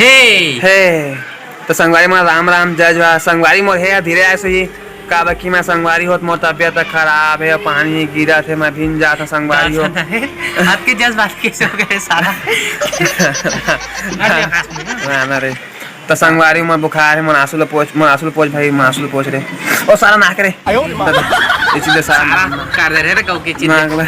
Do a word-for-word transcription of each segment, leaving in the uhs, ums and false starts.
हे। हे, तो संगवारी मन राम राम, जय जोहार। संगवारी मोर हे धीरे आए सही, काबर कि मैं संगवारी होत मोर तबियत खराब हे, पानी गिरत हे, मैं भींज जात हूँ संगवारी हो। आपके जज्बात कैसे हो गए साला? ना, ना रे। तो संगवारी मोर बुखार हे, मोर आंसू ल पोछ, मोर आंसू ल पोछ भाई, मोर आंसू ल पोछ रे। ओ साला नाक रे। इसीलिए साला साला कर दे रहे रे, कहू के चीज। नाक ले।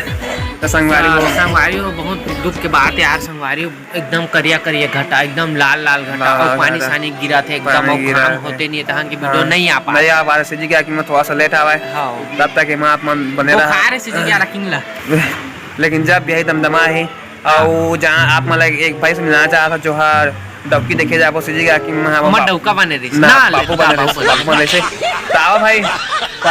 तो संगवारी हो। संगवारी हो, बहुत दुख के बात है यार, संगवारी हो। एकदम करिया करिया घटा, एकदम लाल लाल घटा, लाल और लाल पानी घटा। सानी गिरत हे एकदम, पानी और गिरत घाम हे। होते नहीं है, तहन की वीडियो हाँ। नहीं आ पा नहीं आ पा रहे, सीजी क्या कि मैं थोड़ा सा लेट आवा है। हाँ। तब तक कि मैं आप मन बने रहा। बुखार है सीजी क्या रखिंग ला। लेकिन जब भी है दमदमा है, और जहाँ आप मन ला एक भाई से मिलना चाहता जो हर डौकी देखे जाबो सीजी क्या कि मैं ओमा डौका बने रहिस। ना, ना, बाबू बने रहिस, बाबू बने रहिस। त आवा भाई, त,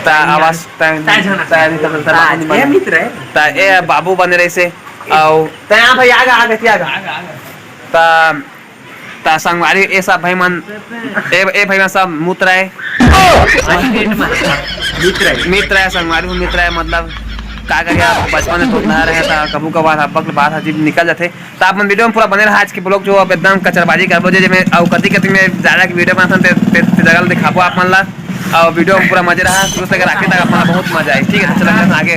त आवाज, त, त, त, त, त, ए मित्र है। त ए बाबू बने रहिस। अउ त हां भाई, आगा, आगा, आगा। त, त संगवारी, ए सब भाई मन, ए, ए भाई मन सब मित्र हे। मित्र हे। मित्र हे, संगवारी हो, मित्र हे, मतलब, का करिया, बचपन में तो ना रहे, त कभू कभार हब्बक बात अजीब निकल जाथे। त आप मन वीडियो में पूरा बने रहा। आज के ब्लॉग जो अब एकदम कचरबाजी करबो, जे, जे में, अउ कति कति में ज्यादा के वीडियो बनाथन, ते, ते, ते जगह दिखाबो आप मन ला। अउ वीडियो में पूरा मजे रहा, शुरू से लेकर आखिर तक आप मन ला बहुत मजा आए। ठीक है, तो चला जाता आगे।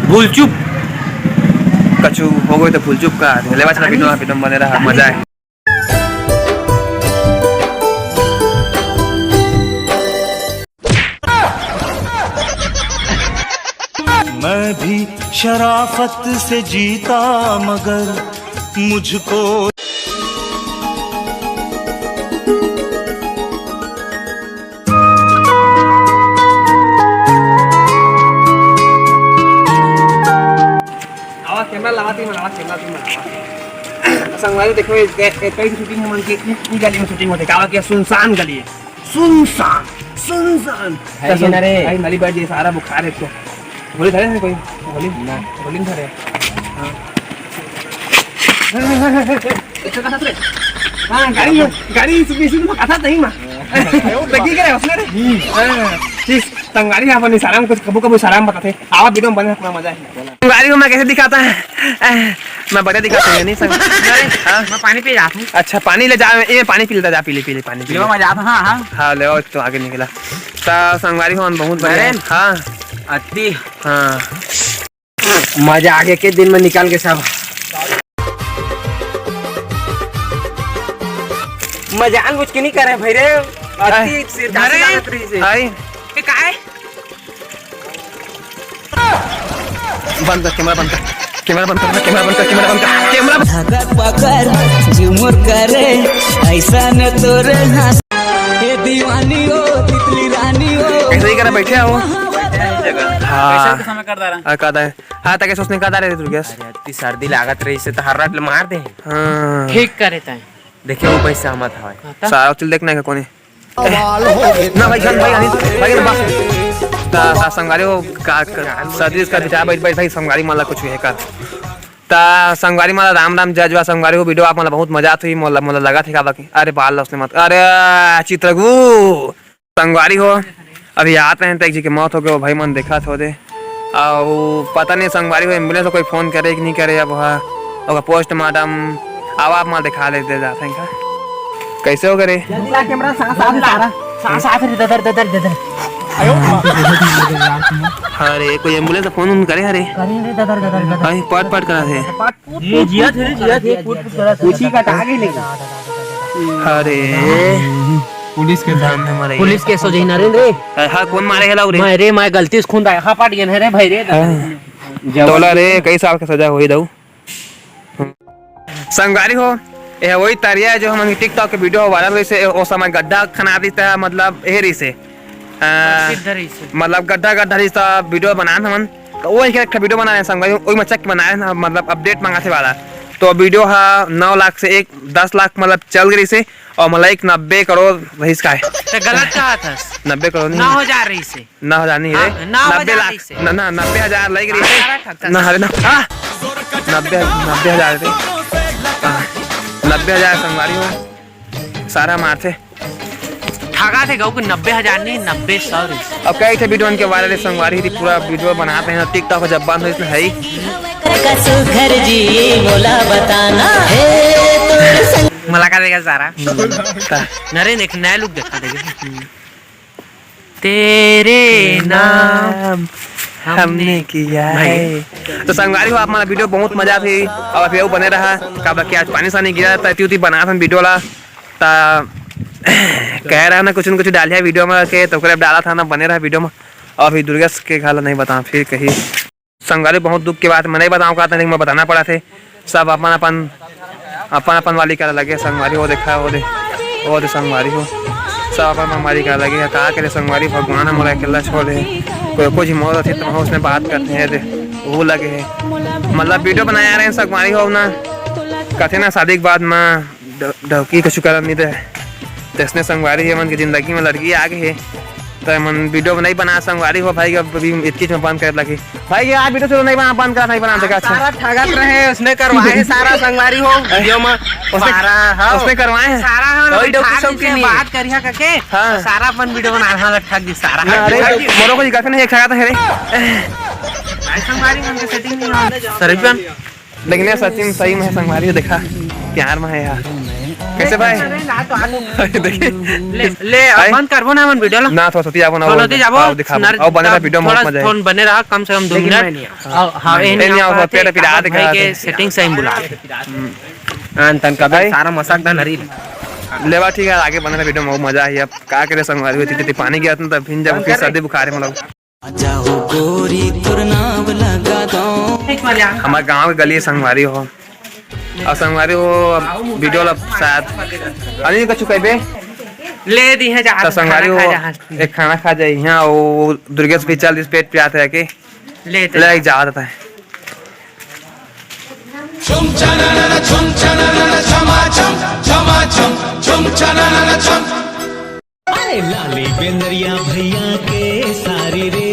भूलचुप। कछु हो गए तो भूलचुप का, लेवा चला वीडियो, वीडियो में बने रहा, मजा आए। मैं भी शराफत से जीता मगर मुझको आवा, कैमरा लगा, तीन लगा, कैमरा तीन लगा। संगवारी देखो, ये, ये, ये कई शूटिंग हमन के, ये, ये गली में शूटिंग होथे, काबर कि सुनसान गली है। सुनसान, सुनसान। है ये ना रे। भाई, नली बैठ जाए, सारा बुखार है इसको। गोली धरे हैं कोई? गोली? ना। गोली नहीं धरे। हाँ। हाँ, गाड़ी, गाड़ी इस, इस, इस, कथा नहीं माँ। लगी करे उसने रे। हाँ, ठीक। संगवारी अपन इशारा में कुछ कबू कबू इशारा में बताथे। आवा वीडियो में बने रहा, पूरा मजा है। संगवारी हो, मैं कैसे दिखाता है? मैं बढ़िया दिखाता हूँ, नहीं संग-, हाँ? मैं पानी पी जाता हूँ। अच्छा, पानी ले जा, ये पानी पी लेता जा, पी ले, पी ले, पानी पी ले। लेवा मैं जाता हूँ, हाँ, हाँ। हाँ, ले आओ, तो आगे निकला। तो संगवारी हो, बहुत बढ़िया। नरेन। हाँ। अति। हाँ। मजा आगे के दिन में निकाल के सब। मजाल मुझ के नहीं करे भाई रे। अति सिर का अरे। लागत रही से। आई। ये का है? बंद कर, कैमरा बंद कर, कैमरा बंद कर, कैमरा बंद कर, कैमरा बंद कर, कैमरा बंद कर। धकक पकड़ झुमुर करे, ऐसा न तोरे हंस। ए दीवानी ओ, तितली रानी ओ। ऐसे ही करा बैठे हो। हाँ। कैसे समय कर दे रहा? आ, का दा है? हाँ, ताकि सोचने का दा रहे तू, गैस। अरे, इतनी सर्दी लागत रही से तो हर रात ले मार दे। हाँ। ठीक करे तैं। देखे वो पैसा मत हवे। हाँ, ता? सारा चल देखना है कोने। ना भाई, भाई, भाई, भाई, बस। ता, ता संगवारी हो, का, का, सर्दी इसका बिचारा, बैठ, बैठ, भाई, संगवारी माला कुछ भी है कर। ता संगवारी माला राम राम, जय जोहार संगवारी हो। वीडियो आप माला बहुत मजा आत हुई, मोला, मोला लगा थे का बाकी। अरे बाल उसने मत, अरे चित्रगु संगवारी हो, अभी आत रहे त एक जी के मौत हो गए, वो भाई मन देखा थो दे। अउ पता नहीं संगवारी हो, एम्बुलेंस कोई फोन करे कि नहीं करे, अब हा, ओकर पोस्टमार्टम, अब आप माला दिखा लेते जाते हैं का। कैसे हो करे? जल्दी ला कैमरा, सांस आ रहा, सारा। सांस आ रही, ददर, ददर, ददर। अरे, कोई एम्बुलेंस फोन उन करे, अरे। करें रे, ददर, ददर, ददर। अरे, पट, पट करा थे। पट, ये जिया थे, जिया थे, पूछ, पूछ करा थे। पूछी का आगे लेके। अरे। पुलिस के सामने मारे। पुलिस के सो जही नरेंद्र रे। हाँ, कौन मारे है लाऊ रे? मैं रे, मैं गलती से खून आया। हाँ, पट गया रे भाई रे। हाँ। तोला रे, कई साल के सजा होई दऊ। संगवारी हो, यह वही तरिया है जो हमन TikTok के वीडियो वायरल रहिसे, ओ समय गड्ढा खना रहिस, मतलब, ए रहिसे। अ, प्रसिद्ध रहिसे। मतलब, गड्ढा, गड्ढा रहिस, त वीडियो बनान हमन। त ओ एक, एक वीडियो बनाए संगवारी, ओई में चक बनाए ना, मतलब, अपडेट मंगाथे वाला। तो वीडियो हा नौ लाख से एक, दस लाख, मतलब, चल गई रहिसे, और मतलब, एक नब्बे करोड़ रहिस का है। तो गलत कहा था। नब्बे करोड़ नहीं। नौ हजार रहिसे। नौ हजार नहीं रे। हाँ, नौ हजार नब्बे लाख। इसे। ना, ना, नब्बे हजार लग रही है। अठारह अठारह। ना, अरे ना, आ! नब्बे, नब्बे हजार रे। हाँ, नब्बे हजार संगवारी हो। सारा मारथे। आगा थे गऊ के नब्बे हजार नहीं, नब्बे सौ रुपये। अब कई ठे वीडियो के वायरल संगवारी ही पूरा वीडियो बनाते हैं, TikTok पर जब बंद होइस नहीं। का सुघर जी मोला बताना हे तोर संग। मुलाकात देगा सारा। नरे देख, नया लुक देखा देगा। तेरे नाम हमने किया है। तो संगवारी हो, आप मन ला वीडियो बहुत मजा आही, अउ आप यहू बने रहा, काबर कि आज पानी सानी गिरा, त एती उती बनात हन वीडियो ला, त कहे रहा ना कुछ न कुछ डालिया वीडियो में के, तो ओकरे डालत हन ना, बने रहा वीडियो में। अउ अभी दुर्गेश के घर ला नहीं बताओं, फिर कही संगवारी बहुत दुख के बात, मैं नहीं बताओं का, लेकिन मैं बताना पड़ा थे। सब अपन अपन, अपन अपन वाली करे लगे संगवारी हो, देखा वो दे, वो दे संगवारी हो, सब अपन अपन वाली करे लगे। का करे संगवारी, भगवान ह मोला अकेला छोड़ दे। कोई कुछ मौत होती तो उसने बात करते हैं दे, वो लगे है। मतलब वीडियो बनाए आ रहे हैं संगवारी हो ना, कथे ना शादी के बाद में ड-, डौकी कछु करन नहीं दे। तइसने संगवारी हे, एमन के जिंदगी में लड़की आ गे हे, त एमन वीडियो नहीं बना संगवारी हो भाई, अब अभी इतकी में बंद करे लगी भाई। ये आज वीडियो चलो नहीं बना, बंद करा, नहीं बना देगा। अच्छा। सारा ठगत रहे, उसने करवाए सारा संगवारी हो वीडियो में। उसने, सारा, हाँ। उसने करवाए हैं। सारा, हाँ, वही डौकी ठग सब के से लिए। बात करिया करके, हाँ। सारा अपन वीडियो बना, हाँ, ठग दी सारा। ना, अरे, मोरो को गर्लफ्रेंड नहीं, एक ठगा तो है रे। भाई संगवारी मन के सेटिंग नहीं हो। सर, लेकिन यार सचिन सही में है संगवारी, देखा प्यार में है यार। कैसे भाई? अरे ना तो आलू। देखिए। ले, ले, अब भाई। बंद करबो ना हमन वीडियो ला। ना, थोड़ा सोती जाबो ना, थोड़ा वो सोती जाबो। आओ, दिखाबो। नर-, आओ, बने रहा वीडियो में थोड़ा मजा आए। फोन बने रहा, कम से कम दो लेकिन मिनट। मैं नहीं आऊँ। आओ, हाँ, हाँ, ए, ए, नहीं नहीं आओ, आओ, थोड़ा पेट पिरात भाई दिखा के दे। सेटिंग सही में बुला। हम्म। आन तन का भाई। सारा मसाक दा नरी। लेवा, ठीक है, आगे बने रहा वीडियो में, मजा आई। अब का करे संगवारी, इतनी पानी गया था, तब फिर जब बंद फिर कर रे। सर्दी बुखार है, मतलब। आजा हो गोरी तोर नाव लगा दो। हमारे गांव के गली संगवारी हो। अउ संगवारी हो, अब वीडियो ला शायद अनिल का चुकाई बे। ले दी है जा, तो संगवारी खाना खा हो, जा। एक खाना खा जाए यहाँ, वो दुर्गेश भी चल, इस पेट पिरात है के। ले तो ले जा। एक जा देता है। छुम चननन छुम चननन छमा छम, छमा छम, छुम चननन छुम। अरे लाली बेंदरिया भैया के सारी रे,